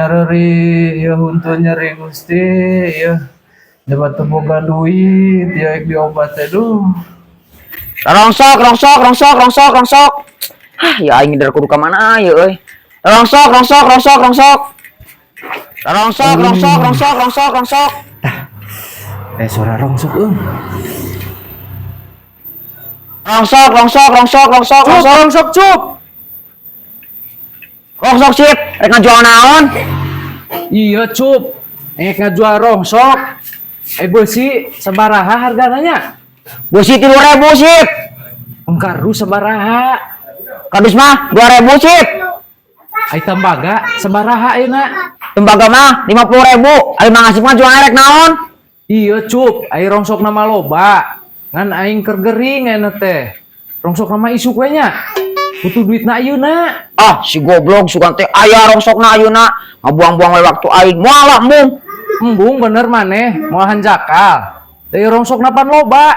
Nyareri ya, huntu nyeri, Gusti ya. Dapat teu boga duit ya, diobat teh, duh. Rongsok, rongsok, rongsok, rongsok, rongsok. Ah, ya aing dari kudu ka mana ya euy. Rongsok, rongsok, rongsok, rongsok. Rongsok, rongsok, rongsok, rongsok, rongsok. Eh, suara rongsok euy. Rongsok, rongsok, rongsok, rongsok, Cup, rongsok. Rongsok, Cup. Rongsok sip, rek ngajual naon? Iya, Cup. Eh, ngajual rongsok. Eh, beusi sabaraha hargana nya? Beusi 3.000, sip. Kardus sabaraha? Kardus mah 2.000, sip. Ai tembaga sabaraha ayeuna? Tembaga mah 50.000. Ari Mang Asip mah jual rek naon? Iya, Cup, ai rongsok na mah loba. Ngan aing keur gering ayeuna teh. Rongsok na mah isuk we nya. Butuh duitna ayeuna. Ah, si goblok, sugan teh aya rongsokna ayeuna. Ngabuang-buang we waktu aing. Moal lah, embung. Embung bener maneh, moal hanjakal. Dari rongsok pan loba.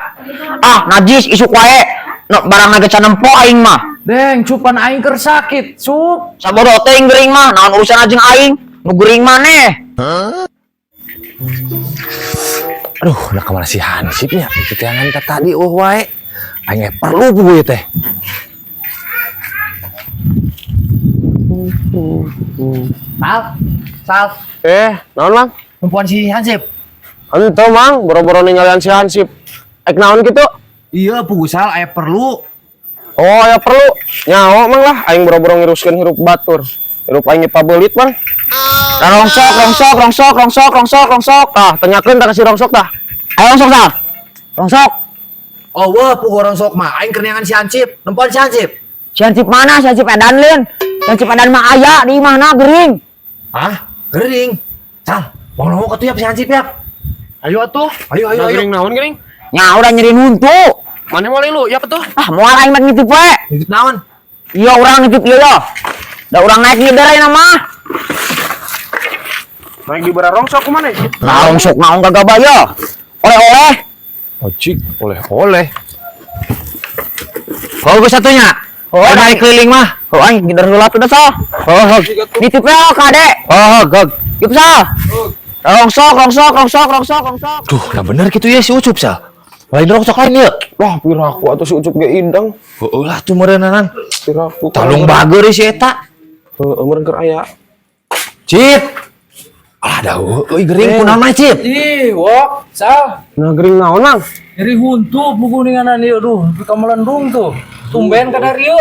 Ah, najis, isuk wae. No, barang ge can nempo aing mah. Deng, cupan aing keur sakit, Cup. Sabodo teuing gering mah, naon urusan jeung aing? Nu gering maneh. Aduh, nah kemana si Hansip nya? Itu teangan tadi oh wae. Aing ge perlu puguh ieu teh. Sal, Sal, Eh, naon, Mang? Nempoan si Hansip. Ente, Mang, boro-boro ninggalian si Hansip. Ek naon gitu? Iya, puguh Sal, aya perlu. Oh, aya perlu. Nyaho, Mang, lah, aing boro-boro ngiruskeun hirup batur. Hirup aing ge pabeulit, Mang. Rongsok, rongsok, rongsok, rongsok, rongsok, rongsok. Tah, tanyakeun tah ka si rongsok tah. Ayo rongsok, Sal. Rongsok. Oh, wah, puguh rongsok mah aing keur neangan si Hansip. Nempoan si Hansip. Si Hansip mana? Si Hansip edan lin. Si Hansip edan mah aya di imahna gering. Hah? Gering. Sal, mau ngomong ke tuh ya si Hansip ya? Ayo atuh. Ayo, ayo, Nah, ayo. gering naon gering? Nya udah nyeri huntu. Mana mau lu? Ya betul. Ah, moal, aing mah nitip we. Nitip naon? Iya, urang nitip ieu yo. Da urang naik ngider ayeuna mah. Naik di bara rongsok kumaha? Nah, rongsok naon gagabah yo. Oleh-oleh. Ojik, oleh-oleh. Oh, geus satunya. Oh, naik keliling mah. Oh, aing ngider heula tuh dah, Sal. Oh, Nitip we ka Ade. oh, gog. Yup, Sal. Rongsok, rongsok, rongsok, rongsok, rongsok. Duh, nah bener gitu ya si Ucup, Sal. Lain rongsok lain ya. Wah, piraku atuh si Ucup ge idang. Heeh lah tuh meureunanan. Piraku. Talung bager si eta. Heeh, meureun keur aya. Cip. Ah, dah euy gering kunaon mah, Cip? Ih, wok, Sal. Nah, gering naon, Mang? Nyeri huntu puguh ninganan ieu, duh, ka melendung tuh. Tumben ka dieu.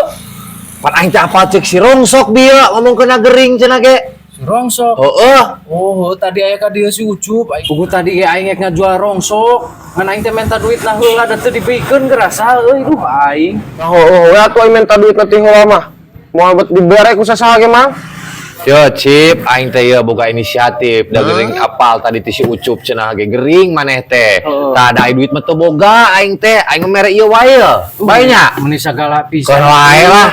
Pan aing teh apal cek si rongsok bieu ngomong kena gering cenah ge. Si rongsok. Heeh. Oh, tadi aya ka dieu si Ucup. Aing puguh tadi ge aing rek ngajual rongsok. Ngan aing teh minta duit lah heula da teu dibikeun gerasa euy, duh aing. Nah, heueuh we atuh aing minta duit nanti heula mah. Moal bet dibere ku sasaha ge, Mang. Yo, Cip, aing teh ieu boga inisiatif, da gering apal tadi ti si Ucup cenah ge gering maneh teh. Heeh. Tah da duit mah teu boga aing teh, aing mere ieu wae. Bae nya. Meni sagala pisan. Keun wae lah.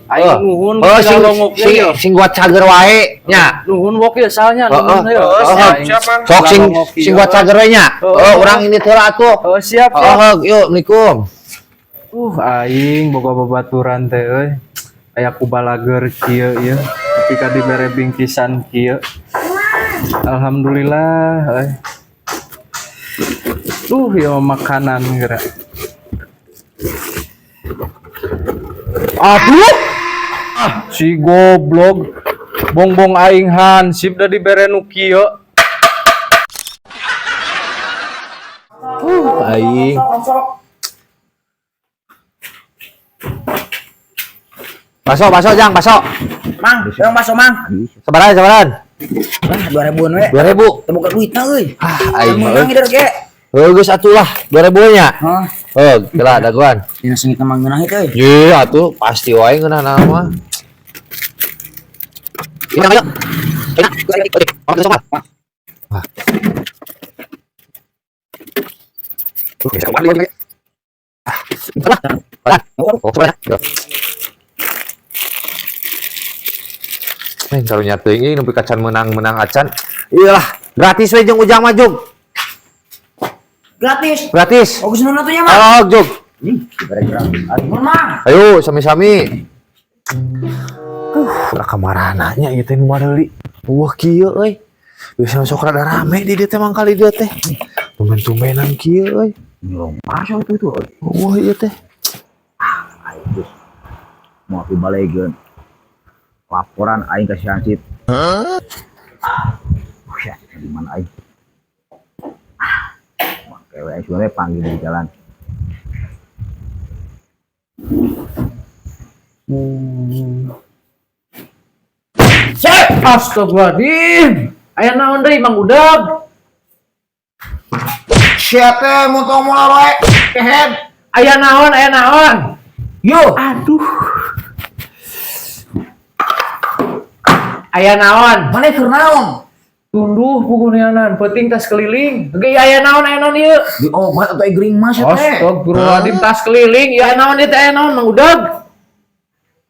Aing nuhun Oh, sing longok sing ieu. Sing buat cager wae nya. Nuhun, wok ya salnya Heeh. nuhun ya. Heeh. Siap, Mang. Sok sing sing buat cager we nya. Heeh. Oh, urang ini teh atuh. Oh, siap, siap. Oh, yuk, Assalamualaikum. Aing boga babaturan teh euy. Aya ku balager kieu ieu. Tapi ka dibere bingkisan kieu. Alhamdulillah euy. Duh, ieu makanan geura. Aduh. Ah, si goblok. Bongbong aing hansip da dibere nu kieu. Aing. Baso, baso, Jang, baso. Mang, yang bakso, Mang. Sabaran, sabaran. Lah, 2000-an we. 2000. Teu boga duitna euy. Ah, aing mah Menang euy. ngider ge. Heuh, geus atuh lah, 2000 nya. Hah, Heuh, gelah dagoan. dina sengit mah ngeunah euy. Ye, atuh pasti wae ngeunah mah. Ayo, ayo. Ah. Eh, karunya teuing nepi ka can menang-menang acan. Iyalah, gratis we jeung Ujang mah, Jug. Gratis. Gratis. Oh, geus nuhun atuh nya, Mang. Ayo, Jug. Dibere gratis. Nuhun, Mang. Ayo, sami-sami. Lah kamarananya ieu teh nu mareuli. Wah, kieu euy. Biasana sok rada rame di dieu teh mangkal di dieu teh. Tumben-tumbenan kieu euy. Nyolong baso itu itu. Wah, ieu teh. Aing geus mau dibalegeun. Laporan aing ka si Hansip. Ah, ya, di mana aing? Ah, make we aing sebenarnya panggil di jalan. Cek, astagfirullahaladzim. Aya naon deui, Mang Udag? Sia teh mun tong moal wae. Kehed. Aya naon, aya naon? Yo. Aduh. Aya naon? Maneh keur naon? Tunduh pukunianan, penting tas keliling. Oke, aya naon, aya naon ieu? Di obat atau gering mah sia teh. Astagfirullahaladzim, tas keliling. Ieu aya naon ieu teh, aya naon, Mang Udag?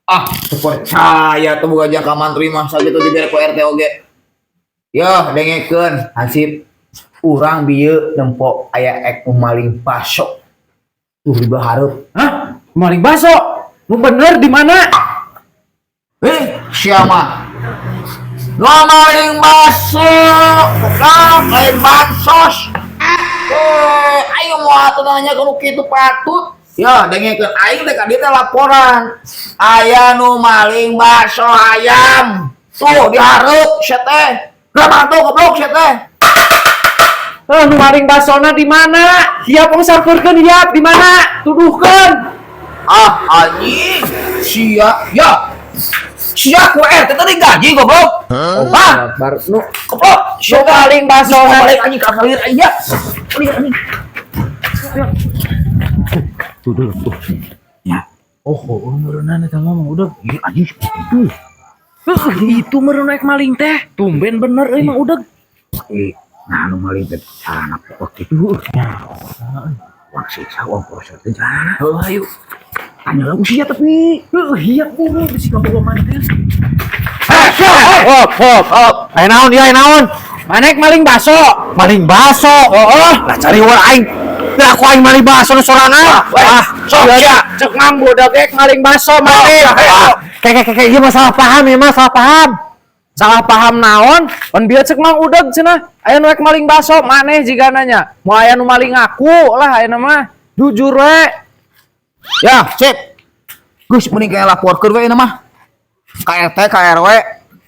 Ah, teu percaya tuh boga jangka mantri mah sakitu dibere ku RT oge. Yo, dengekeun, Hansip. Urang bieu nempo aya ek maling baso. Tuh di belah hareup. Hah? Maling baso? Nu bener di mana? Sia mah. Nu maling baso, bukan lain bansos. Ayo mau atuh nanya kudu kitu patut. Ya, dengekeun aing teh ka dieu teh laporan. Aya nu maling baso ayam. Tuh di hareup sia teh. Ramah tuh goblok sia teh. Nu maling basona di mana? Hiap wong sarkeurkeun hiap di mana? Tuduhkeun. Ah, anjing. Sia, ya. Sia ku RT tadi gaji goblok. Hah? Akbar. Nu Goblok. nu maling basona. Balik anjing ka kalir aing ya. Kalir anjing. Tuh dulu tuh. Ya. Oh, oh, meureunana eta mah Mang Udag. Iya anjing itu. Itu meureun naik maling teh. Tumben bener euy Mang Udag. Nah, nu maling teh carana pokok kitu. Uang siksa, uang korosot teh carana. Heuh, ayo. Tanya lah usia tapi. Heuh, hiap buru bisi kabogo maneh. Hop, hop, hop. Aya naon ieu, aya naon? Manek maling baso. Maling baso. Oh, lah cari war aing. Lah aku aing maling baso nu sorangan. Ah, Sok iya, sia, cek Mang Budak ek maling baso maneh. Ah, kayak kayak kayak ieu mah salah paham ya mah salah paham. Salah paham naon? Pan bieu cek Mang Udag cenah. Aya nu ek maling baso maneh jigana nya. Moal aya nu maling ngaku lah aya mah. Jujur we. Ya, sip. Geus mending kayak laporkeun we mah. Ka RT, ka RW,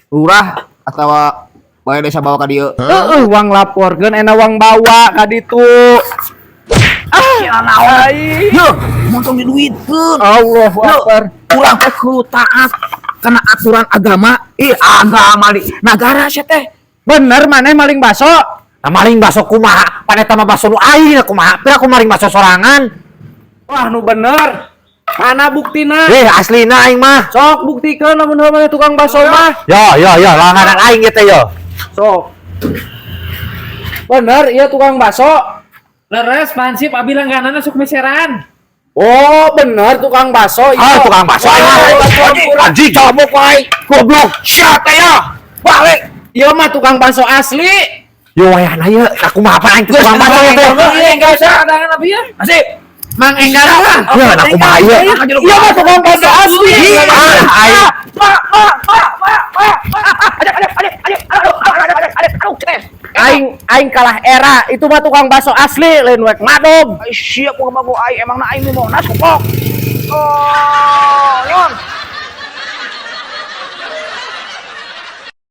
lurah atawa balai desa bawa ka dieu. Heeh, wang laporkeun ena wang bawa ka ditu. Ah, naon? Yo, montong diduitkeun. Allahu Yo, Akbar. urang teh kudu taat kana aturan agama. Ih, agama di nagara sia teh. Bener maneh maling baso? Nah, maling baso kumaha? Pan eta mah baso nu aing kumaha? Pira aku maling baso sorangan. Wah, nu bener. Mana buktina? Aslina aing mah. Sok buktikeun lamun heuh maneh tukang baso mah. Yo, yo, yo, langganan aing ieu teh yo. Sok. Bener, iya tukang baso. Leres, Pansip, abi langganan sok meseran. Oh, bener tukang baso. Iya. Ah, tukang baso aing mah. Anjing cabok aing. Goblok. Sia teh ya. Balik. Iya mah tukang baso asli. Yo wayahna ieu, aku mah apa aing tukang baso ieu teh. Iya, enggak usah kadangan abi ya. Asip. Mang Enggar lah. Ya, aku mah ieu. Iya mah tukang baso asli. Ah, aing. Aing aing kalah era, itu mah tukang baso asli lain wek madog. Ai sia ku bago ai emangna aing nu monas goblok. Oh, nyon.